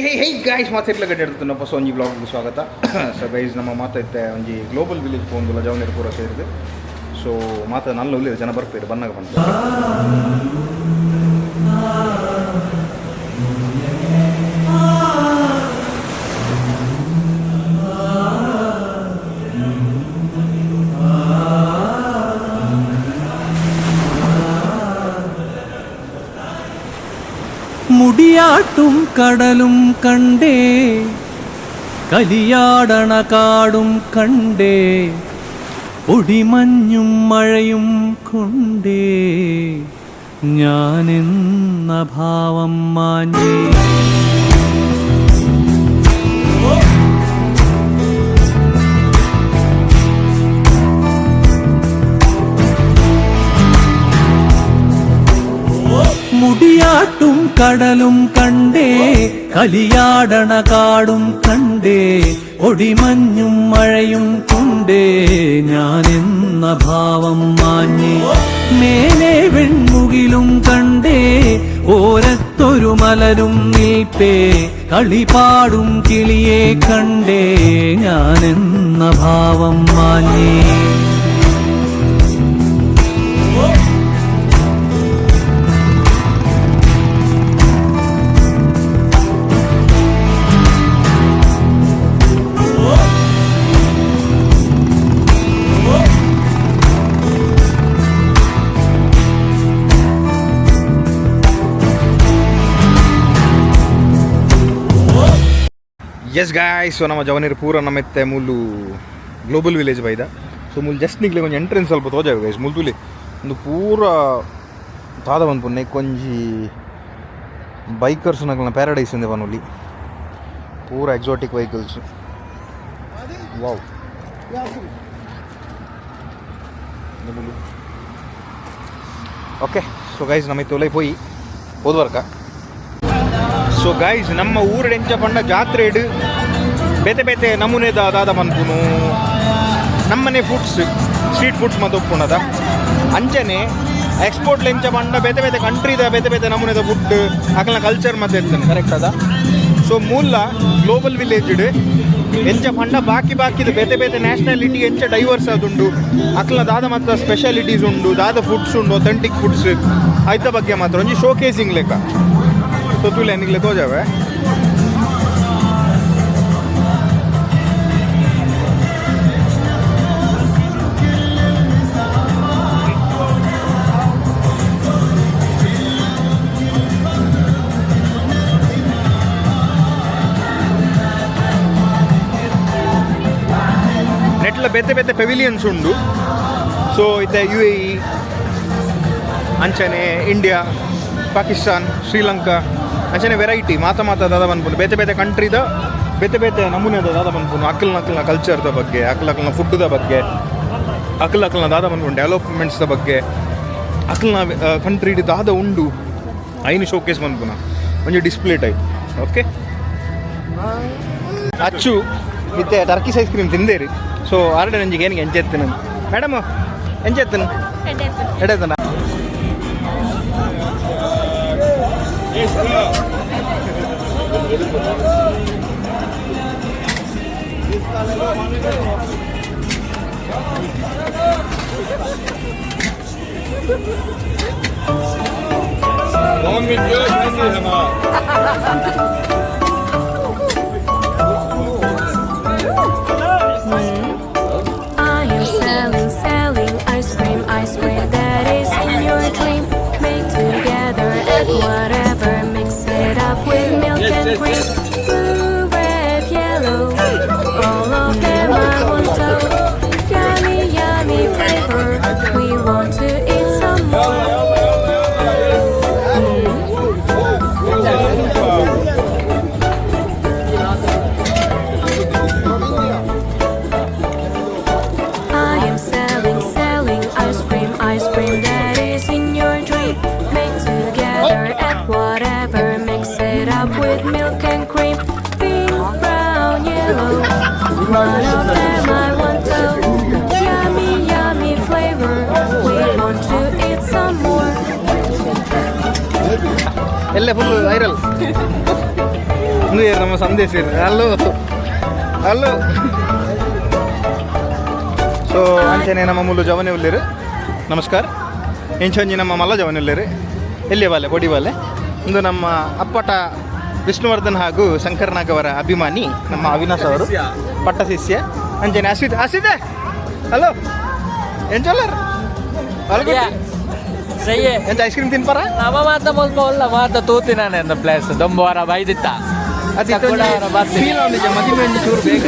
Hey hey guys, ಮಾತಿರ್ಲ ಗಡ್ಡೆ ಇರ್ತದೆ ಹೊಸ ಒಂಜಿ ಬ್ಲಾಗ್ಗೆ ಸ್ವಾಗತ. ಸೊ ಗೈಸ್, ನಮ್ಮ ಮಾತೈತೆ ಒಂಜಿ ಗ್ಲೋಬಲ್ ವಿಲೇಜ್ ಪೋಂದುಲ ಜವನೇರು ಪೂರ ಸೇರಿದೆ. ಸೊ ಮಾತ ನಲ್ಲ ಉಲ್ಲೇರು ಜನ ಬರ್ಪೇರು ಬನ್ನಾಗ ಬಂತು. മുടിയാട്ടും കടലും കണ്ടേ, കലിയാടണ കാടും കണ്ടേ, ഒടിമഞ്ഞും മഴയും കൊണ്ടേ, ഞാനെന്ന ഭാവം മാഞ്ഞേ. മുടിയാട്ടും കടലും കണ്ടേ, കലിയാടണ കാടും കണ്ടേ, ഒടിമഞ്ഞും മഴയും കൊണ്ടേ, ഞാനെന്ന ഭാവം മാഞ്ഞേ. മേലെ വെൺമുകിലും കണ്ടേ, ഓരത്തൊരു മലരും നിൽപ്പേ, കളിപാടും കിളിയെ കണ്ടേ, ഞാനെന്ന ഭാവം മാഞ്ഞേ. ಎಸ್ ಗಾಯ್ಸ್, ಸೊ ನಮ್ಮ ಜವನೇರು ಪೂರ ನಮ್ಮ ಇತ್ತೆ ಮೂಲು ಗ್ಲೋಬಲ್ ವಿಲೇಜ್ ಬೈದ. ಸೊ ಮೂಲು ಜಸ್ಟ್ ನಿಗ್ಲೆ ಒಂಜಿ ಎಂಟ್ರೆನ್ಸ್ ಸ್ವಲ್ಪ ತೋಜಾವೆ ಗೈಸ್. ಮೂಲು ತೂಲಿ, ಒಂದು ಪೂರ ದಾದ ಪನ್ಪುನೆ ಒಂಜಿ ಬೈಕರ್ಸ್ ನಕಲ್ನ ಪ್ಯಾರಡೈಸ್ ಇಂದ ಪನೊಲಿ. ಪೂರ ಎಕ್ಸಾಟಿಕ್ ವೆಹಿಕಲ್ಸ್. ವಾವ್. ಮೂಲು ಓಕೆ. ಸೊ ಗೈಸ್, ನಮ್ಮ ಇತ್ತೆ ಉಲೈ ಪೋಯಿ ಪೋದು. ಸೊ ಗೈಸ್, ನಮ್ಮ ಊರು ಎಂಚ ಪಂಡ ಜಾತ್ರೆ ಇಡು ಬೇತೆ ಬೇತೆ ನಮೂನೆದ ದಾದ ಪನ್ಪುನು ನಮ್ಮನೆ ಫುಡ್ಸ್, ಸ್ಟ್ರೀಟ್ ಫುಡ್ಸ್ ಮತ್ತು ಒಪ್ಪುಣದ. ಅಂಚನೆ ಎಕ್ಸ್ಪೋರ್ಟ್ ಎಂಚ ಪಂಡ ಬೇತೆ ಬೇತೆ ಕಂಟ್ರಿದ ಬೇತೆ ಬೇತೆ ನಮೂನೆದ ಫುಡ್, ಅಕಲ್ನ ಕಲ್ಚರ್ ಮತ್ತೆ ಇರ್ತದೆ, ಕರೆಕ್ಟ್ ಅದ? ಸೊ ಮೂಲ ಗ್ಲೋಬಲ್ ವಿಲೇಜ್ ಎಂಚ ಪಂಡ ಬಾಕಿ ಬಾಕಿದ ಬೇತೆ ಬೇತೆ ನ್ಯಾಷನಾಲಿಟಿ ಎಂಚ ಡೈವರ್ಸ್ ಅದುಂಡು, ಅಕ್ಲ ದಾದ ಮಾತ್ರ ಸ್ಪೆಷಾಲಿಟೀಸ್ ಉಂಡು, ದಾದ ಫುಡ್ಸ್ ಉಂಡು, ಅಥೆಂಟಿಕ್ ಫುಡ್ಸ್, ಐತ ಬಗ್ಗೆ ಮಾತ್ರ ಒಂಜಿ ಶೋಕೇಸಿಂಗ್ ಲೆಕ್ಕ. ಸೊ ತೂಲೆ, ನಿಗ್ಲೆ ತೋಜಾವೆ. ನೆಟ್ಲ ಬೇತೆ ಬೇತೆ ಪೆವಿಲಿಯನ್ಸ್ ಉಂಡು. ಸೊ ಇತ್ತೆ ಯುಎಇ, ಅಂಚನೆ ಇಂಡಿಯಾ, ಪಾಕಿಸ್ತಾನ್, ಶ್ರೀಲಂಕಾ, ಅಂಚನೆ ವೆರೈಟಿ ಮಾತ ಮಾತ ದಾದ ಪನ್ಪುನು ಬೇತೆ ಬೇತೆ ಕಂಟ್ರಿದ ಬೇತೆ ಬೇತೆ ನಮೂನೆದ ದಾದ ಪನ್ಪುನು ಅಕ್ಕಲ್ನ ಅಕ್ಕಲ್ನ ಕಲ್ಚರ್ದ ಬಗ್ಗೆ, ಅಕ್ಕಲ ಅಕ್ಕಲ್ನ ಫುಡ್ದ ಬಗ್ಗೆ, ಅಕ್ಕಲ ಅಕ್ಕಲ್ನ ದಾದ ಪನ್ಪುನು ಡೆವಲಪ್ಮೆಂಟ್ಸ್ದ ಬಗ್ಗೆ, ಅಕ್ಕಲ್ನ ಕಂಟ್ರಿ ದಾದ ಉಂಡು ಐನು ಶೋಕೇಸ್ ಪನ್ಪುನ ಒಂಜಿ ಡಿಸ್ಪ್ಲೇ ಟೈಪ್. ಓಕೆ, ಅಚ್ಚು ಇತ್ತೆ ಟರ್ಕಿಸ್ ಐಸ್ ಕ್ರೀಮ್ ತಿಂದೇರಿ. ಸೊ ಆರ್ಡರ್ ನಂಜಿಗೆ ಏನಿಗೆ ಎಂಚೆತ್ತನ ಮೇಡಮ್, ಎಂಚೆತ್ತನ ಎಡೆತನ? I am selling, selling ice cream that is in your dream. Make together, add whatever, mix it up with milk and cream. Blue, red, yellow, all of them I want to. Yummy, yummy flavor, we want to eat some more. I am selling, selling ice cream that is in your dream. Make together, add whatever, mix it up with milk and cream. Pink, brown, yellow, one of them I want to. Yummy, yummy flavor, we want to eat some more. ಎಲ್ಲ full viral. ಒಂದು ನಮ್ಮ ಸಂದೇಶ. Hello hello. ಸೊ ಅಂಚನೆ ನಮ್ಮ ಮುಲ್ಲು ಜವನೆ ಉಲ್ಲೇರು. ನಮಸ್ಕಾರ. ಇಂಚೊಂಜಿ ನಮ್ಮ ಮಲ್ಲ ಜವನೆ ಉಲ್ಲೇರು. ಎಲ್ಲಿ ಬಾಲೆ ಪೊಡಿ ಬಾಲೆ. ಒಂದು ನಮ್ಮ ಅಪ್ಪಟ ವಿಷ್ಣುವರ್ಧನ್ ಹಾಗೂ ಶಂಕರ್ನಾಗ್ ಅವರ ಅಭಿಮಾನಿ ನಮ್ಮ ಅವಿನಾಶ್ ಅವರು, ಪಟ್ಟ ಶಿಷ್ಯ. ಅಂಚನೆ ಅಶ್ವಿತ್. ಅಶ್ವಿತ್, ಹಲೋ. ಎಂಚೊಲ್ಲರ್? ಸಯ್ಯೆ. ಎಂಚ, ಐಸ್ ಕ್ರೀಮ್ ತಿನ್ಪಾರ? ನಮ ಮಾತ ಮುಲ್ಪ ಉಲ್ಲ ಮಾತ ತೂತಿನಾನೆ ಅಂದ ಪ್ಲೇಸ್ ದೊಂಬ ವಾರ ಬೈದಿತ್ತ. ಫೀಲ್ ಆವೊಂದಿಜ್ಜ ಮದಿಮೆ ಒಂಜಿ ಚೂರು ಬೇಗ.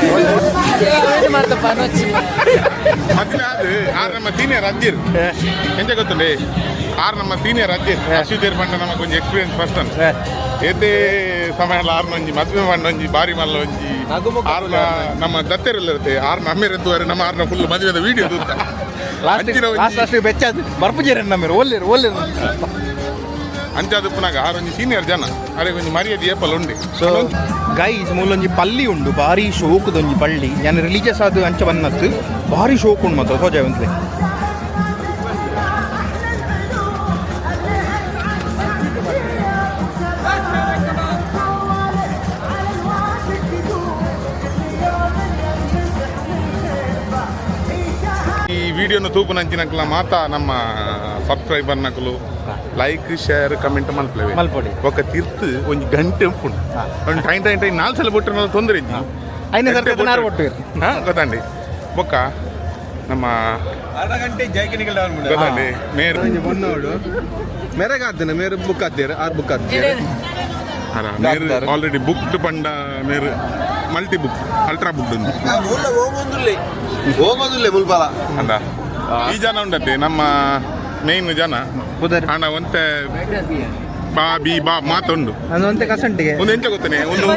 ಮಾತ ಪನೊಚ್ಚಿ. ಮದ್ಮೆ ಅದು ಆರ್ ನಮ್ಮ ಸೀನಿಯರ್ ಅಜ್ಜಿರ್. ಎಂತ ಗೊತ್ತುಂಡೆ, ಆರ್ ನಮ್ಮ ಸೀನಿಯರ್ ಅಜ್ಜಿರ್. ಅಶ್ವಿತೇರ್ ಪಂಡ ನಮಕ್ ಒಂಜಿ ಎಕ್ಸ್ಪೀರಿಯನ್ಸ್ ಪರ್ಸನ್. ಏತೆ ಸಮಯ ಆರ್ನ ಒಂಜಿ ಮದ್ಮೆ ಪಂಡ ಒಂಜಿ ಬಾರಿ ಮಲ್ಲ ಒಂಜಿ. ಆರ್ನ ನಮ್ಮ ದತ್ತೆರೆಲ್ಲ ಇರುತ್ತೆ. ಆರ್ನ ಅಮ್ಮೇರೆತ್ತುವರೆ ನಮ್ಮ ಆರ್ನ ಫುಲ್ ಮದುವೆದ ವಿಡಿಯೋ ತೂತ. ಲಾಸ್ಟ್ ಅಂಚಿನ ಒಂಜಿ- ಲಾಸ್ಟ್ ಲಾಸ್ಟ್ ಬೆಚ್ಚಾದ್ ಬರ್ಪುಜೆರ್ ನಮ್ಮೆರ್ ಓಲ್ಲೇರು ಓಲ್ಲೇರು. ಅಂಚಾದ ಉಪ್ಪುನಾಗ ಆರ್ ಒಂಜಿ ಸೀನಿಯರ್ ಜನ, ಅರೆ ಒಂಜಿ ಮರ್ಯಾದೆ ಏಪಲ್ ಉಂಡೆ. ಸೊ ಗೈಸ್, ಮೂಲೊಂಜಿ ಪಲ್ಲಿ ಉಂಡು, ಬಾರಿ ಶೋಕುದೊಂಜಿ ಪಳ್ಳಿ. ಯಾನ್ ರಿಲೀಜಿಯಸ್ ಆದ್ ಅಂಚ ಬನ್ನತ್ತು, ಬಾರಿ ಶೋಕು ಉಂಡು ಮಾತ್ರ ಸೋಜ ಒಂತ್ಲೆ. ಈ ವಿಡಿಯೋನ ತೂಪುನಂಚಿನಕ್ಲ ಮಾತಾ ನಮ್ಮ ಸಬ್ಸ್ಕ್ರೈಬರ್ ನಕಲು ಲೈಕ್ ಶೇರ್ ಕಮೆಂಟ್ ಮಲ್ಪಲೇವೆ. ಮಲ್ಪೊಡಿ. ఒక ತಿರ್ತು ಒಂಜಿ ಗಂಟೆ ಉಪ್ಪುಂಡು. ಒಂದು ಟೈನ್ ಟೈನ್ ಟೈನ್ ನಾಲ್ ಸಲ ಬಿಟ್ಟರೆ ತೊಂದರೆ ಇಜ್ಜಿ. ಐನೇ ಸರ್ತಿ ನಾರು ಕೊಟ್ಟುವೆರ್. ಹಾ, ಗೊತ್ತಂಡಿ. ಬೊಕ್ಕ ನಮ್ಮ ಅರ್ಧ ಗಂಟೆ ಜೈಕನಿಕಲ್ ಡೌನ್. ಗೊತ್ತಂಡಿ ಮೇರು. ಬೊನ್ನೋಡು ಮೆರೆಗಾದ್ದನ ಮೇರು ಬುಕ್ ಆತೀರ, ಆರ್ ಬುಕ್ ಆತೀರ. ಮೇರು ಆಲ್ರೆಡಿ ಬುಕ್ಡ್ ಪಂಡ ಮೇರು ಮಲ್ಟಿ ಬುಕ್, ಅಲ್ಟ್ರಾ ಬುಕ್ ಉಂದು. ಹೋಗೋದಿಲ್ಲ ಮುಲ್ಬಾಲ. ಅಂದ ಈ ಜನ ಉಂಡತ್ತೆ ನಮ್ಮ ಮೇನ್ ಜನ. ಪುದರ್? ಆಂಡ ಒಂತೆ ಬಾ ಬಿ ಬಾ ಮಾತುಂಡು. ಅದು ಒಂತೆ ಕಸಂಟಿಗೆ. ಒಂದು ಎಂತ ಗೊತ್ತನೆ, ಒಂದು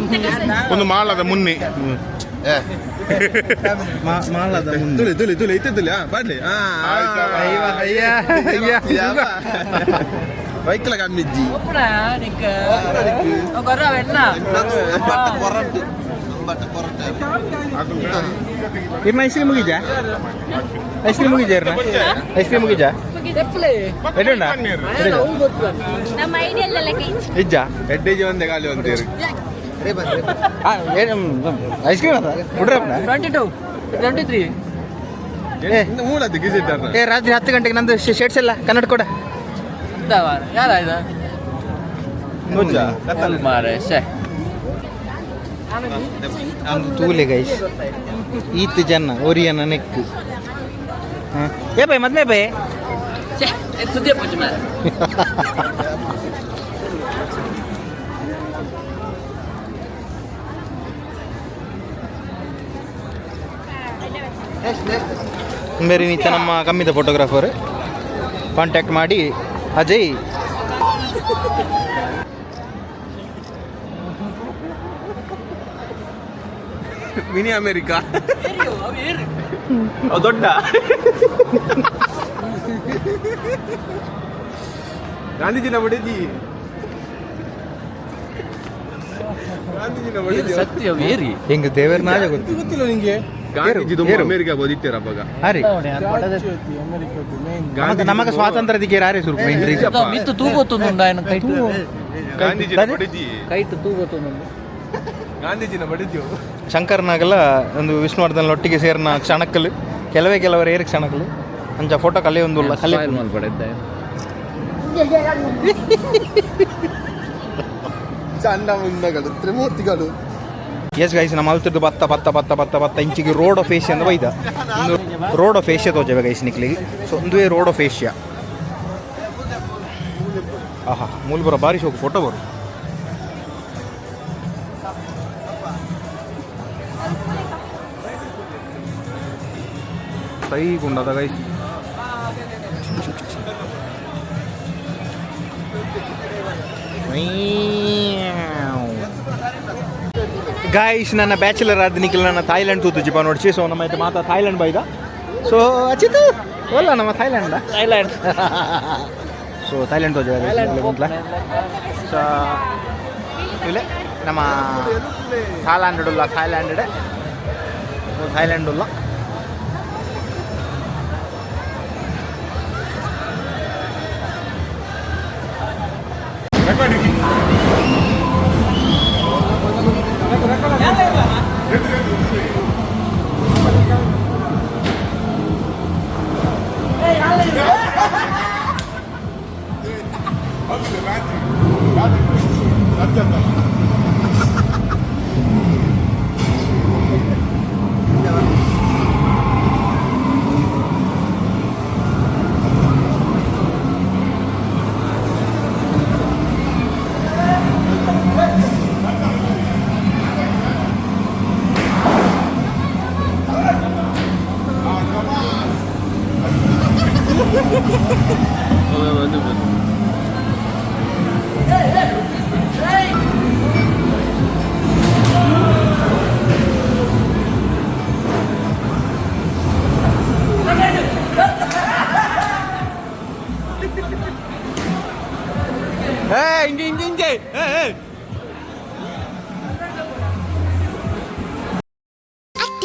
ಒಂದು ಮಾಳದ ಮುನ್ನೆ. ಮಾಲದ ಮುಂದೆ. ತುಳಿ ತುಳಿ ತುಳಿ ಇತ್ತೆ ತುಳಿ, ಹಾ ಬಾಡ್ಲಿ. ಅಯ್ಯೋ ಅಯ್ಯ ಅಯ್ಯ. ಬೈಕ್ಲ ಕಮ್ಮಿಜ್ಜಿ. ಇರ್ನ ಐಸ್ ಕ್ರೀಮ್ ಮುಗಿಜಾ? ಐಸ್ ಕ್ರೀಮ್ ಮುಗಿಜಾ? ಇರ್ನ ಐಸ್ ಕ್ರೀಮ್ ಮುಗಿಜಾ? ಎಡುಂಡ? ನಮ್ಮ ಐಡಿಯಲ್ ಇಜ್ಜಾ? ಎಡ್ಡೇಜಿ ಒಂದೇ ಖಾಲಿ ಒಂದೇರು. ಐಸ್ ಕ್ರೀಮ್ ಅದ ಹುಡ್ರಪ್ಪನ. 22, 23. ಮೂಲದ್ದು ಗಿಸಿಟ್ಟಾರ. ಏ, ರಾತ್ರಿ 10 ಗಂಟೆಗೆ ನಂದು ಶೇಡ್ಸ್ ಎಲ್ಲ ಕನ್ನಡ ಕೊಡ. ಯಾರ ಇದು ಮಾರೆ ಶೇ. ಒಂದು ತೂಲೆ ಗೈಸ್, ಈತ್ ಜನ ಒರಿಯನ ನೆಕ್. ಏ ಬೈ, ಮದ್ಮೆ ಬೈ. ಸುದ್ದಿ ಪೂಜೆ ಮಾರೆ. ಬೇರೆ ಈತ ನಮ್ಮ ಕಮ್ಮಿದ ಫೋಟೋಗ್ರಾಫರ್. ಕಾಂಟ್ಯಾಕ್ಟ್ ಮಾಡಿ ಅಜಯ್. ಮಿನಿ ಅಮೆರಿಕಾ ದೊಡ್ಡ ಗಾಂಧೀಜಿನ ಬಡಿಜಿ, ಗಾಂಧೀಜಿನ ಬಡಿಜಿ. ಸತ್ಯ ವೇರಿ. ಹೆಂಗ ದೇವರ ನಾಜ ಗೊತ್ತು. ಗೊತ್ತಿಲ್ಲ ನಿಂಗೆ? ಗಾಂಧೀಜಿ ಏರು. ಅಮೆರಿಕ ಓದಿತ್ತೀರ ಅವಾಗ. ಹರಿ ನಮಗ ಸ್ವಾತಂತ್ರ್ಯ ದಿಕ್ಕೆ ಯಾರೇ ಸುರುಕು ಇಂಟ್ರಿ. ಮಿತ್ತು ತೂಗೊತ್ತುಂಡು ఆయన ಕೈಟ್. ಗಾಂಧೀಜಿನ ಬಡಿಜಿ. ಕೈಟ್ ತೂಗೊತ್ತುಂಡು. ಗಾಂಧೀಜಿನ ಬಡಿಜಿ. ಶಂಕರ್ನಾಗಲ ಒಂದು ವಿಷ್ಣುವರ್ಧನ್ ಒಟ್ಟಿಗೆ ಸೇರಿನ ಕ್ಷಣಕ್ಕಲು, ಕೆಲವೇ ಕೆಲವರು ಏರು ಕ್ಷಣಕ್ಕಲು ಅಂಚ ಫೋಟೋ ಕಲೆ ಒಂದು ಕಲೆ. ಮಲ್ಪಡಿದ್ದೆ. ಚಂಡ ಮುಂಡಗಳು ತ್ರಿಮೂರ್ತಿಗಳು. ಎಸ್ ಗೈಸ್, ನಮ್ಮ ಅಲ್ತಿದ್ದು ಬತ್ತ ಬತ್ತ ಬತ್ತ ಬತ್ತ ಬತ್ತ ಇಂಚಿಗೆ ರೋಡ್ ಆಫ್ ಏಷ್ಯಾ ಅಂತ ಬೈದ. ರೋಡ್ ಆಫ್ ಏಷ್ಯಾ ತೋಜವೆ ಗೈಸ್ ನಿಕ್ಲಿಗೆ. ಸೊ ಒಂದುವೇ ರೋಡ್ ಆಫ್ ಏಷ್ಯಾ. ಆಹಾ, ಮೂಲ ಬರೋ ಬಾರಿ ಶೋಕು ಫೋಟೋ ಬರು. ಸೈ ಗುಂಡದ ಗೈಸ್. ಗಾಯ್ಸ್, ನನ್ನ ಬ್ಯಾಚುಲರ್ ಆದ ನಿಖಿಲ್ ನನ್ನ ಥಾಯ್ಲೆಂಡ್ ತೂತು ಜಿಪ ನೋಡ್ಸಿ. ಸೊ ನಮ್ಮ ಐತೆ ಮಾತಾ ಥಾಯ್ಲೆಂಡ್ ಬೈದ. ಸೊ ಅಚಿತು ಒಲ್ಲ ನಮ್ಮ ಥಾಯ್ಲೆಂಡ್. ಥೈಲ್ಯಾಂಡ್. ಸೊ ಥಾಯ್ಲೆಂಡ್ ತೋಜ. ಸೊ ಇಲ್ಲೇ ನಮ್ಮ ಥಾಯ್ಲ್ಯಾಂಡ್ ಉಲ್ಲ, ಥಾಯ್ಲ್ಯಾಂಡ್, ಥಾಯ್ಲ್ಯಾಂಡ್ ಉಲ್ಲ. ರೆಕಾರ್ಡಿಂಗ್.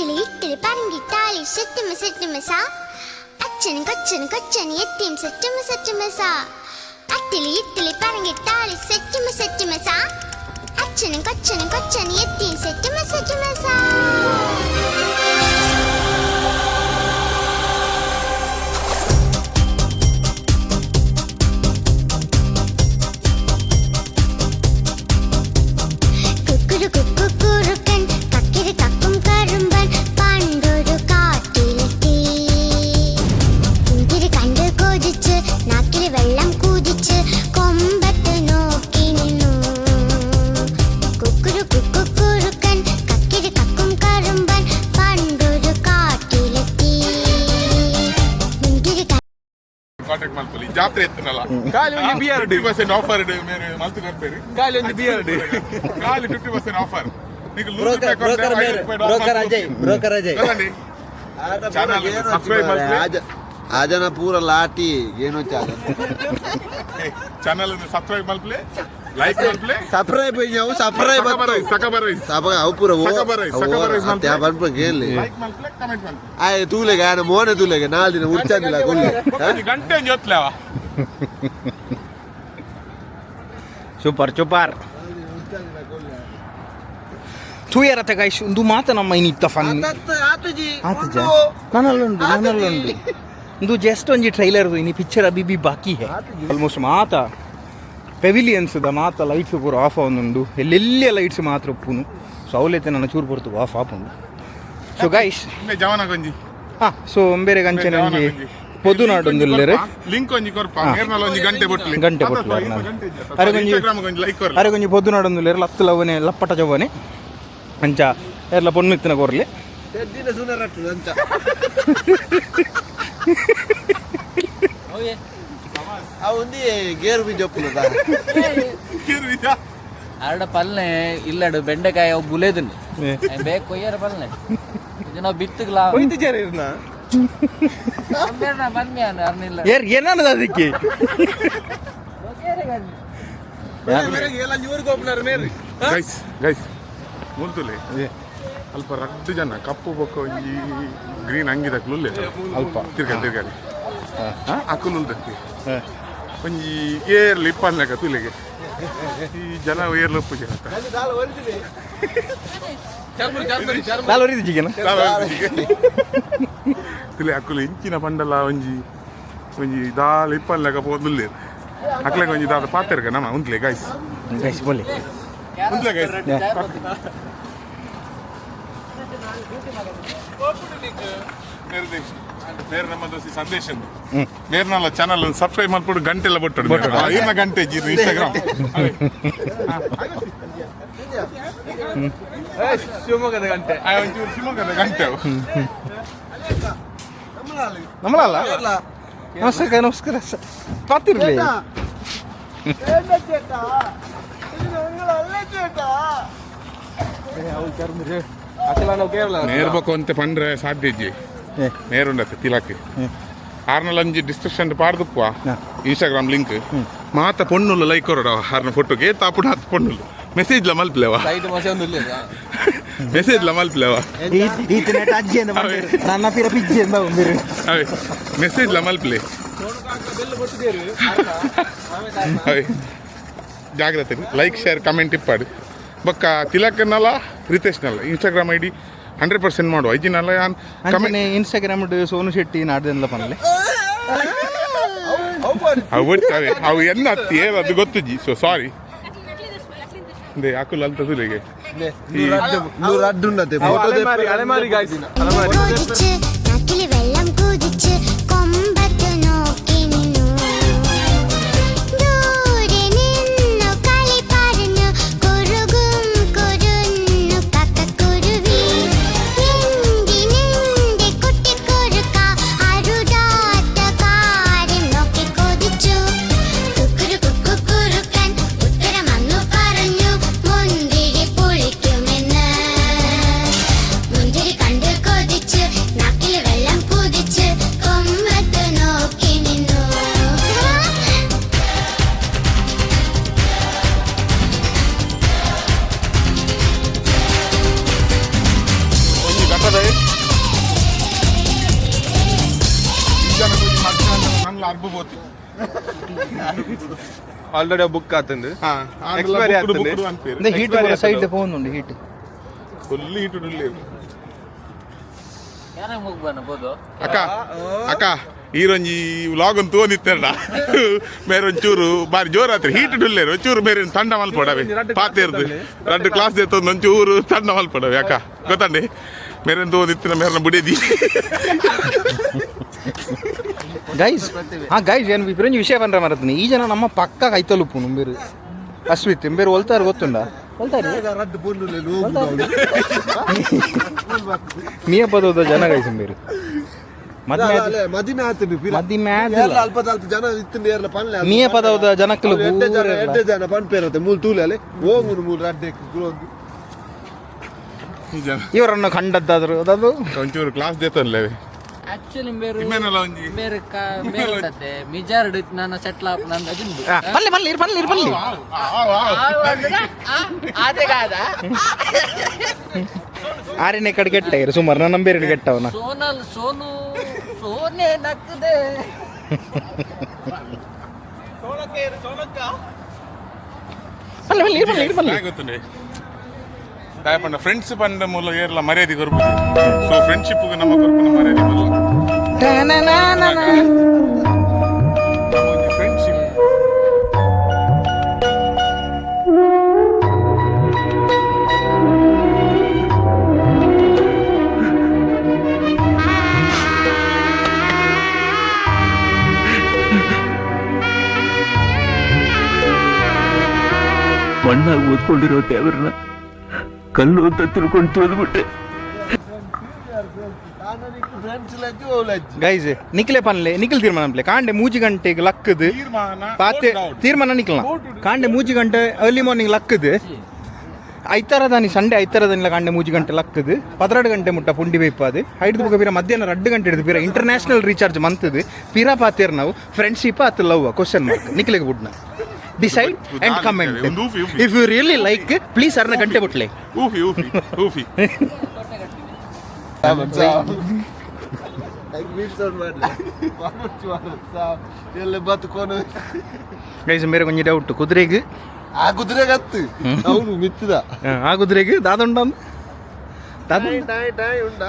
അട്ടിലി ഇട്ടിലി പറങ്കിട്ടാലി സെറ്റുമ സെറ്റുമ സാ. അച്ഛനും കൊച്ചനും കൊച്ചനും എത്തിയും സെറ്റുമ സെറ്റുമ സാ. അട്ടിലി ഇട്ടിലി പറങ്കിട്ടാലി സെറ്റുമ സെറ്റുമ സാ. അച്ഛനും കൊച്ചനും കൊച്ചനും എത്തിയും സെറ്റുമ സെറ്റുമ സാ. കുക്കുരു കുക്കു കുറുക്കൻ കക്കിരി കക്കും കറുമ്പൻ പണ്ടൊരു കാട്ടിലെത്തി. പുഞ്ചിരി കണ്ട് കൊതിച്ച് നാക്കില് വെള്ളം കുതിച്ച് കൊമ്പത്ത് നോക്കി നിന്നു. കുക്കുരു കുക്കു കുറുക്കൻ കക്കിരി കക്കും കറുമ്പൻ പണ്ടൊരു കാട്ടിലെത്തി. മുന്തിരി ಕಾಂಟ್ಯಾಕ್ಟ್ ಮಲ್ಪೊಲಿ ಜಾತ್ರೆ ಎತ್ತನಲ್ಲ. ಖಾಲಿ ಒಂಜಿ ಬಿಯರ್. 50% ಆಫರ್ ಮೇರೆ ಮಲ್ತು ಕೊರ್ಪೇರು. ಖಾಲಿ ಒಂಜಿ ಬಿಯರ್. ಖಾಲಿ 50% ಆಫರ್. ನಿಕ್ ಬ್ರೋಕರ್ ಮೇರೆ, broker Ajay, broker Ajay. Channel subscribe ಮಲ್ಪಲೆ. ಆಜನ ಪೂರ ಲಾಟಿ ಏನೋ ಚಾಲ. ಚಾನಲ್ ಸಬ್ಸ್ಕ್ರೈಬ್ ಮಲ್ಪಲೆ, ಲೈಕ್ ಮಲ್ಪಲೆ. ಸಬ್ಸ್ಕ್ರೈಬ್ ಅವು ಸಬ್ಸ್ಕ್ರೈಬ್. ಸಕಬ ರೈಸ್. ಸಬ ಅವು ಪೂರ ಸಕಬ ರೈಸ್, ಸಕಬ ರೈಸ್ ಮಲ್ಪಲೆ. ಪನ್ಪ ಕೇಳಿ. Like ಮಲ್ಪಲೆ, comment ಮಲ್ಪಲೆ. ಆಯ್ ತೂಲೆಗೆ ಆನ ಮೋನೆ ತೂಲೆಗೆ ನಾಲ್ ದಿನ ಉರ್ಚಂದಿಲ್ಲ ಕೊಲ್ಲೆ. ಒಂಜಿ ಗಂಟೆ ಒಂಜಿ ಹೊತ್ಲೆವ. ಸೂಪರ್ ಸೂಪರ್ ತೂಯರತ್ತೆ ಗೈಸ್, ಒಂದು ಮಾತ ನಮ್ಮ ಇನ್ನಿತ್ತ ಫನ್ ಆತಜ. ನಾನಲ್ಲುಂಡು ನಾನಲ್ಲುಂಡು. ಒಂದು ಜಸ್ಟ್ ಒಂಜಿ ಟ್ರೈಲರ್, ಇನಿ ಪಿಕ್ಚರ್ ಅಬಿ ಬಿ ಬಾಕಿ ಹೇ. ಆಲ್ಮೋಸ್ಟ್ ಮಾತ ಪೆವಿಲಿಯನ್ಸ್ the ಮಾತ ಲೈಟ್ಸ್ ಪೂರ ಆಫ್ ಆವೊಂದುಂಡು. ಎಲ್ಲೆಲ್ಲಿಯ ಲೈಟ್ಸ್ ಮಾತ್ರ ಉಪ್ಪುನು. ಸೊ ಅವಲೈತೆ ನನ್ನ ಚೂರು ಪೊರ್ತು ಆಫ್ ಆಪುಂಡು. ಸೊ ಗೈಸ್, ಇಂದೆ ಜವನ ಗೊಂಜಿ. ಹಾಂ, ಸೊ ಒಂಬೇರೆ ಗಂಚೆನೆ ಒಂಜಿ ಪೊದುನಾಡೊಂದುಲ್ಲೆರ್. ಲಿಂಕ್ ಒಂಜಿ ಕೊರ್ಪ ನೇರ್ನಲ ಒಂಜಿ ಗಂಟೆ ಬೊಟ್ಲಿ. ಗಂಟೆ ಬೊಟ್ಲಿ ಅರ್ನ. ಅರೆ ಒಂಜಿ ಇನ್ಸ್ಟಾಗ್ರಾಮ್ ಒಂಜಿ ಲೈಕ್ ಕೊರ್ಲೆ. ಅರೆ ಒಂಜಿ ಪೊದುನಾಡೊಂದುಲ್ಲೆರ್. ಲತ್ತು ಲವ್ವನೆ ಲಪ್ಪಟ ಜವ್ವನೆ ಅಂಚ ಎರ್ಲ ಪೊಣ್ಣು ಇತ್ತಿನ ಕೊರ್ಲೆ. ಅಂಚ. ಅವು ಒಂದಿ ಗೇರು ಬೀಜ ಒಪ್ಪುನದ. ಅರಡ ಪಲ್ನೆ ಇಲ್ಲಡು ಬೆಂಡೆಕಾಯಿ ಅವು ಬುಲೇದನ್ ಬೇಗ ಕೊಯ್ಯರ ಪಲ್ನೆ ಇದು ನಾವು ಬಿತ್ತುಗ್ಲಾ. ಕೊಯ್ತಿಜಾರ ಇರ್ನ. ಬನ್ನಿ ಅರ್ನಿಲ್ಲ. ಏರ್ ಏನಾನದ ಅದಕ್ಕೆ? ಗೈಸ್ ಗೈಸ್, ಮುಲ್ತುಲೆ ಅಲ್ಪ ರಡ್ಡು ಜನ ಕಪ್ಪು ಬೊಕ್ಕ ಒಂಜಿ ಗ್ರೀನ್ ಅಂಗಿದಕ್ಲು ಉಲ್ಲೆ. ಅಲ್ಪ. ತಿರ್ಗ ತಿರ್ಗಾಡಿ ಅಕುಲು ಉಲ್ದಕ್ಕೆ ಒಂಜಿ ಏರ್ಲಿ ಇಪ್ಪನ್ಲೆಕ ತುಲೆಗೆ ಈ ಜನ ಏರ್ಲು ಉಪ್ಪು ಜನ. ದಾಲ ಒರಿದು ಜಿಗೆನ. ತುಲೆ ಅಕುಲು ಇಂಚಿನ ಪಂಡಲ ಒಂಜಿ ಒಂಜಿ ದಾಲ ಇಪ್ಪನ್ಲೆಕ ಪೋದುಲ್ಲೇರ್. ಅಕ್ಲೆಗ್ ಒಂಜಿ ದಾದ ಪಾತೆರ್ಗ ನಮ್ಮ ಉಂತ್ಲೆ ಗೈಸ್. ಗೈಸ್ ಬೋಲೆ. ಉಂತ್ಲೆ ಗೈಸ್. ನೇರ ನಮ್ಮ ದೋಸ್ತಿ ಸಂದೇಶ್ ಅಂದು ನೇರ್ನಲ್ಲ ಚಾನಲ್ ಸಬ್ಸ್ಕ್ರೈಬ್ ಮಾಡ್ಬಿಟ್ಟು ಗಂಟೆ ಎಲ್ಲ ಬೊಟ್ಟಡು. ಏನ ಗಂಟೆ ಇನ್ಸ್ಟಾಗ್ರಾಮ್. ಶಿವಮೊಗ್ಗದ ಗಂಟೆ. ಒಂಚೂರು ಶಿವಮೊಗ್ಗದ ಗಂಟೆ ಅವು. ನಮ್ಮಳಲ್ಲ. ನಮಸ್ಕಾರ ನಮಸ್ಕಾರ ಪಾತಿರ್ಲಿ. ನೇರ್ ಬೊಕ ಒಂತೆ ಪಂಡ್ರೆ ಸಾಧ್ಯ ಇಜ್ಜಿ. ನೇರುಂಡತ್ತೆ ತಿಲಕ್ ಆರ್ನಲ್ ಒಂಜಿ ಡಿಸ್ಕ್ರಿಪ್ಷನ್ ಪಾಡ್ದುಪ್ಪ ಇನ್ಸ್ಟಾಗ್ರಾಮ್ ಲಿಂಕ್. ಮಾತ ಪೊಣ್ಣುಲು ಲೈಕ್ ಕೊರಡ ಆರ್ನ ಫೋಟೋಗೆ ತಾಪುಡು. ಹತ್ತು ಪೊಣ್ಣುಲು ಮೆಸೇಜ್ ಲ ಮಲ್ಪಲೆವಾ. ಸೈಟ್ ಮೋಸ ಒಂದು ಇಲ್ಲ. ಮೆಸೇಜ್ ಲ ಮಲ್ಪಲೆವಾ. ಈತನ ಅಜ್ಜಿ ಅಂತ ನನ್ನ ಪಿರ ಪಿಜ್ಜಿ ಅಂತ ಒಂದಿರು. ಅವೇ ಮೆಸೇಜ್ ಲ ಮಲ್ಪಲೆ. ಅವೇ ಜಾಗ್ರತೆ, ಲೈಕ್ ಶೇರ್ ಕಮೆಂಟ್ ಇಪ್ಪಾಡು. ಬೊಕ್ಕ ತಿಲಕ್ನಲ್ಲ ರಿತೇಶ್ನಲ್ಲ ಇನ್ಸ್ಟಾಗ್ರಾಮ್ ಐಡಿ 100% ಮಾಡುವ ಐಜಿನಲ್ಲ ಯಾನ್ ಕಮೆಂಟ್. ಅಂಚನೆ ಇನ್ಸ್ಟಾಗ್ರಾಮ್ ಸೋನು ಶೆಟ್ಟಿ ನಾಡ್ದೆಲ್ಲ ಪನ್ಲೆ. ಅವು ಬಿಡ್ತಾವೆ ಅವು ಎನ್ನ ಅತ್ತಿ ಏನು ಅದು ಗೊತ್ತುಜ್ಜಿ. ಸೊ ಸಾರಿ they ಅಕುಲ್ ಅಂತ ತುಲಿಗೆ. ನೂರು ಅಡ್ಡುಂಡತೆ ಫೋಟೋ. ಅಲೆಮಾರಿ ಅಲೆಮಾರಿ ಗಾಯ್ಸ್ ಅಲೆಮಾರಿ. കൊതിച്ച് നാക്കില് വെള്ളം കുതിച്ച് കൊമ്പത്ത് നോക്കി നിന്നു. ദൂരെ നിന്നു കളി പറഞ്ഞു കുറുകും കുരുന്നു കക്കക്കുരുവി. എന്തിനെന്റെ കുട്ടിക്കുറുക്ക അരുതാത്ത കാര്യം നോക്കി കൊതിച്ചു. കുക്കുരു കുക്കു കുറുക്കൻ ഉത്തരമന്നു പറഞ്ഞു മുന്തിരി പുളിക്കുമെന്ന്. മുന്തിരി കണ്ട് കൊതിച്ച് നാക്കില് വെള്ളം കുതിച്ച് ಅರ್ಬು ಬೋತಿ. ಆಲ್ರೆಡಿ ಬುಕ್ ಆತಂದು. ಹಾ. Expiry ಆಗ್ತದೆ. ಇಂದ ಹೀಟ್ ಸೈಡ್ ಪೋಂದುಂಡು ಹೀಟ್. ಫುಲ್ ಹೀಟ್ ಉಳ್ಳಿ. ಯಾರ ಮುಗ್ಬಾನ ಬೋದು. ಅಕ್ಕ, ಅಕ್ಕ, ಈರೊಂಜಿ ವ್ಲಾಗ್ ಒಂದು ತೋನಿತ್ತೆರಡ ಮೇರೆ ಒಂಚೂರು ಬಾರಿ ಜೋರಾತ್ರಿ ಹೀಟ್ ಡುಲ್ಲೇರು. ಒಂಚೂರು ಬೇರೆ ತಂಡ ಮಲ್ಪಡವೆ ಪಾತೇರ್ದು ರಡ್ಡು ಕ್ಲಾಸ್ ದೇತೊಂದು ಒಂಚೂರು ತಂಡ ಮಲ್ಪಡವೆ ಅಕ್ಕ. ಗೊತ್ತಂಡೆ ಮೇರೆ ತೋನಿತ್ತಿನ ಮೇರನ ಬುಡೇದಿ. ಗೈಸ್, ಹಾ ಗೈಸ್, ಏನು ವಿಪರಂಜಿ ವಿಷಯ ಪಂಡ್ರೆ ಮರತ್ನಿ. ಈ ಜನ ನಮ್ಮ ಪಕ್ಕ ಕೈತಲುಪ್ಪು ನಂಬೇರು ಅಶ್ವಿತ್ ಇಂಬೇರು ಒಲ್ತಾರು ಗೊತ್ತುಂಡ ಒಲ್ತಾರು. ರಡ್ಡು ಪೊಣ್ಣುಲೆ. ಮೀಯ ಪದದ ಜನ ಗೈಸ್ ಇಂಬೇರು ಮದ್ಮೆ. ಮದಿಮೆ ಆತನು. ಮದಿಮೆ ಆದಿಲ್ಲ. ಅಲ್ಪ ಅಲ್ಪ ಜನ ಇತ್ತು ಏರ್ಲ ಪನ್ಲೆ. ಮೀಯ ಪದವದ ಜನಕ್ಕಲು. ಎಡ್ಡೆ ಜನ, ಎಡ್ಡೆ ಜನ ಪನ್ಪೇರತ್ತೆ ಮೂಲು ತೂಲೆ ಓಂಗುನು ಮೂಲು ರಡ್ಡೆ ಕುಲೊಂದು. ಈ ಜನ ಇವರನ್ನು ಕಂಡದ್ದಾದ್ರು ಅದಾದ್ರು. ಒಂಚೂರು ಕ್ಲಾಸ್ ದೇತನ್ಲೇವೆ. ಆಕ್ಚುಲಿ ಬೇರೆ ಇಮ್ಮೇನಲ್ಲ ಒಂಜಿ ಬೇರೆ ಬೇರೆ ಮಿಜಾರ್ಡ್ ನಾನು ಸೆಟ್ಲ್ ಆಪ್ ನನ್ನ ಅದಿಂದು. ಪಲ್ಲೆ ಪಲ್ಲೆ ಇರ್ ಪಲ್ಲೆ ಇರ್ ಪಲ್ಲೆ. ಅದೇ ಕಾದ. ಆರನೇ ಕಡೆ ಕೆಟ್ಟ ಇರು ಸುಮಾರು ನನ್ನ ಬೇರೆ ಕೆಟ್ಟವನ. ಸೋನಲ್ ಸೋನು ಸೋನೆ ನಕ್ಕದೆ. ಪಲ್ಲೆ ಪಲ್ಲೆ ಇರ್ ಪಲ್ಲೆ ಇರ್ ಪಲ್ಲೆ. ಗೊತ್ತುಂಡೆ ದಾಯ ಪಂಡ ಫ್ರೆಂಡ್ಸ್ ಪಂಡ ಮೂಲ ಏರ್ಲ ಮರ್ಯಾದೆ ಕೊರ್ಪು. ಸೊ ಫ್ರೆಂಡ್ಶಿಪ್ ನಮ್ಮ ಕೊರ್ಪುನ ಮರ್ಯಾದೆ ಮಲ್ಲ ಫ್ರೆಂಡ್ಶಿಪ್. ಮಣ್ಣಾಗಿ ಓದ್ಕೊಂಡಿರೋ ದೇವರನ್ನ ಕಲ್ಲು ಅಂತ ತಿಳ್ಕೊಂಡು ತುಳಿದ್ಬಿಟ್ಟೆ. ಫ್ರೆಂಡ್ಸ್ ಲಜ್ಜು ಅವು ಲಜ್ಜು. ಗೈಸ್, ನಿಖಿಲೆ ಪನ್ಲೆ, ನಿಖಿಲ್ ತೀರ್ಮಾನ ಅನ್ಪ್ಲೆ. ಕಾಂಡೆ ಮೂಜಿ ಗಂಟೆಗೆ ಲಕ್ಕದು. ತೀರ್ಮಾನ. ಪಾತೆ ತೀರ್ಮಾನ ನಿಖಲ್ನ. ಕಾಂಡೆ 3 ಗಂಟೆ ಅರ್ಲಿ ಮಾರ್ನಿಂಗ್ ಲಕ್ಕದು. ಐತಾರದಾನಿ, ಸಂಡೇ ಐತಾರದಾನಿಲ ಕಾಂಡೆ 3 ಗಂಟೆ ಲಕ್ಕದು 12 ಗಂಟೆ ಮುಟ್ಟ ಪುಂಡಿ ಬೇಯ್ಪಾದು ಐದು ಬೊಕ ಪೀರ ಮಧ್ಯಾಹ್ನ 2 ಗಂಟೆ ಹಿಡಿದು ಪೀರ ಇಂಟರ್ನ್ಯಾಷನಲ್ ರೀಚಾರ್ಜ್ ಮಂತದು ಪೀರ ಪಾತೇರ್. ನಾವು ಫ್ರೆಂಡ್ಶಿಪ್ ಆತು ಲವ್ ಕ್ವಶನ್ ಮಾರ್ಕ್ ನಿಖಿಲಿಗೆ ಬುಡ್ನ. Decide and comment. If you really like, please ಅರ್ನ ಗಂಟೆ ಬುಟ್ಲೆ. ಊಫಿ ಊಫಿ ಊಫಿ. ಬೀಟ್ ಸೌಂಡ್ ಮಾಡಲಿ ಎಲ್ಲ ಬತ್ತುಕೋನು. ಗೈಸ್, ಮೇರೆ ಕೊಂಚ ಡೌಟ್ ಕುದುರೆಗೆ. ಆ ಕುದುರೆಗತ್ತು ಅವನು ಮಿತ್ತದ. ಆ ಕುದುರೆಗೆ ದಾದುಂಡ ದಾದ. ಟಾಯ್ ಟಾಯ್ ಟಾಯ್ ಉಂಡ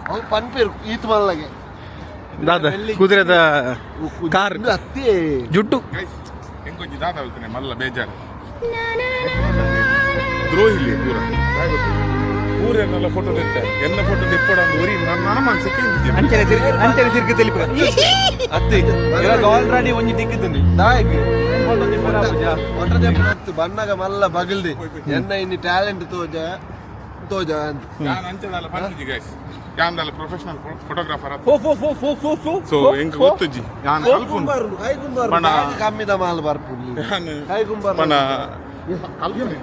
ಅವು ಪನ್ಪೇರು ಈತ್ ಮಲ್ಲಗೆ. ದಾದ ಕುದುರೆದ ಕಾರ್. ಅತ್ತೆ. ಜುಟ್ಟು. ಗೈಸ್, ಹೆಂಗೊಂಜಿ ದಾದ ಹೇಳ್ತಾನೆ ಮಲ್ಲ ಬೇಜಾರು ದ್ರೋಹಿಲಿ ಪೂರ. ಪೂರೆನ್ನೆಲ್ಲ ಫೋಟೋ ತೆತ್ತ, ಎನ್ನ ಫೋಟೋ ತೆಪ್ಪಡ ಒಂದು ಉರಿ ನನ್ನ ಮನಸ್ಸಿಗೆ. ಅಂಚನೆ ತಿರ್ಗಿ ಅಂಚನೆ ತಿರ್ಗಿ ತಿಳಿಪ. ಅತ್ತೆ, ಆಲ್ರೆಡಿ ಒಂಜಿ ದಿಕ್ಕಿದ್ದುಂಡು ದಾಯಗ್. ಒಟ್ಟ ಬಣ್ಣಗ ಮಲ್ಲ ಬಗಲ್ದಿ ಎನ್ನ ಇನ್ನು ಟ್ಯಾಲೆಂಟ್ ತೋಜ ತೋಜ ಅಂತ. ನಾನು ಅಂಚೆದಲ್ಲ ಪಂಚುಜಿ ಗೈಸ್, ಯಾನ್ದಲ್ಲ ಪ್ರೊಫೆಷನಲ್ ಫೋಟೋಗ್ರಾಫರ್. ಫೋ ಫೋ ಫೋ ಫೋ ಫೋ ಫೋ. ಸೊ ಎಂಕ್ ಗೊತ್ತುಜಿ ಯಾನ್ ಕಲ್ಪುಂಡು. ಕೈ ಕುಂಬಾರು. ಬಣ್ಣ. ಕಮ್ಮಿದ ಮಾಲ್ ಬರ್ಪುಂಡು. ಯಾನ್ ಕೈ ಕುಂಬಾರು. ಪಂಡ ಕಲ್ಪುಂಡು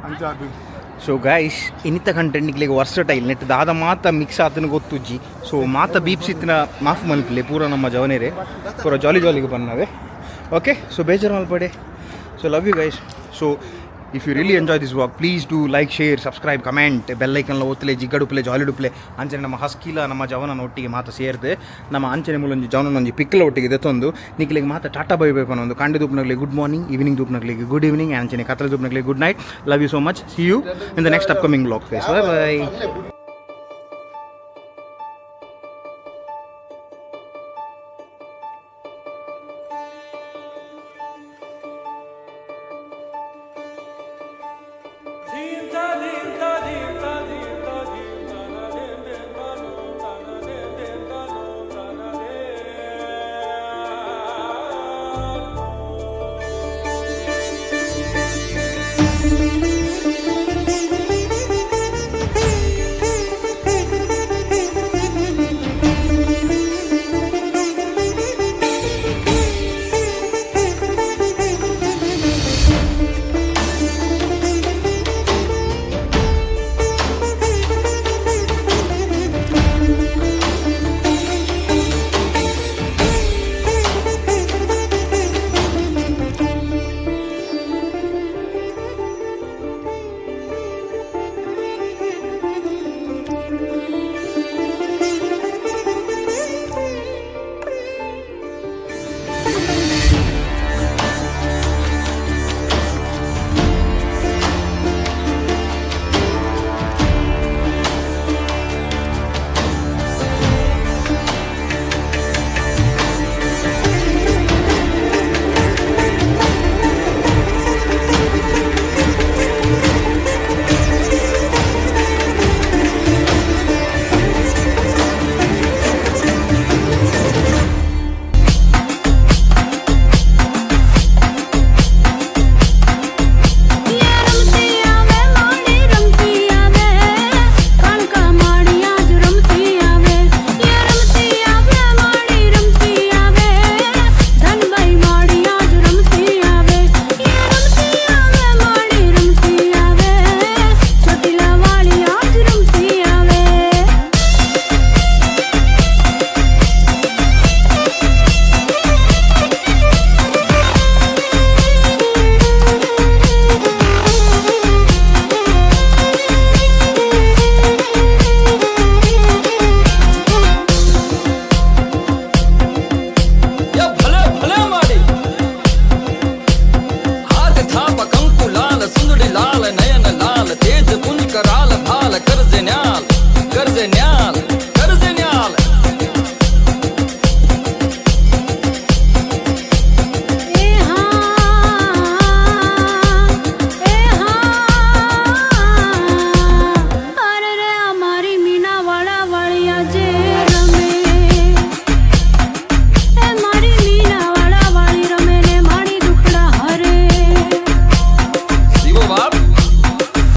ಅಂಚಾದು. ಸೊ ಗೈಸ್, ಇನ್ನಿತ ಕಂಟೆಂಟ್ ನಿಕ್ಲೆಗ್ ವರ್ಸಟೈಲ್ ನೆಟ್ ದಾದ ಮಾತ ಮಿಕ್ಸ್ ಆತನ ಗೊತ್ತುಜ್ಜಿ. ಸೊ ಮಾತ ಬೀಪ್ಸ್ ಇತ್ತಿನ ಮಾಫ್ ಮನ್ಪಿಲೆ. ಪೂರ ನಮ್ಮ ಜವನೇರೆ ಪೂರ ಜಾಲಿ ಜಾಲಿಗೆ ಬನ್ನವೆ. ಓಕೆ, ಸೊ ಬೇಜಾರು ಮಲ್ಪಡೆ. So love you guys. So if you really enjoy this vlog, please do like, share, subscribe, comment, bell ಐಕನ್ಲ ಒತ್ತಲೆ. ಜಿಗ್ಗಡುಪ್ಲೆ, ಜಾಲಿ ಡುಪ್ಲೆ. ಅಂಚನೆ ನಮ್ಮ ಹಸ್ಕಿಲ ನಮ್ಮ ಜವನನ ಒಟ್ಟಿಗೆ ಮಾತ ಸೇರ್ದೆ ನಮ್ಮ ಅಂಚನೆ ಮೂಲೊಂಜಿ ಜವನನೊಂಜಿ ಪಿಕ್ಕಲ ಒಟ್ಟಿಗೆ ದೆತ್ತೊಂದು ನಿಕ್ಲೆಗ್ ಮಾತ ಟಾಟಾ ಬೈ ಬೈ ಪನೊಂದು. ಕಾಂಡೆ ದೂಪ್ನಗ್ಲಿ ಗುಡ್ ಮಾರ್ನಿಂಗ್, ಈವ್ನಿಂಗ್ ದೂಪ್ನಗ್ಲಿಗೆ ಗುಡ್ ಈವ್ನಿಂಗ್, ಅಂಚನೆ ಕತ್ತಲೆ ದೂಪ್ನಗ್ಲಿ good night. Love you so much. See you in the next upcoming vlog. Bye bye. Tinta, tinta.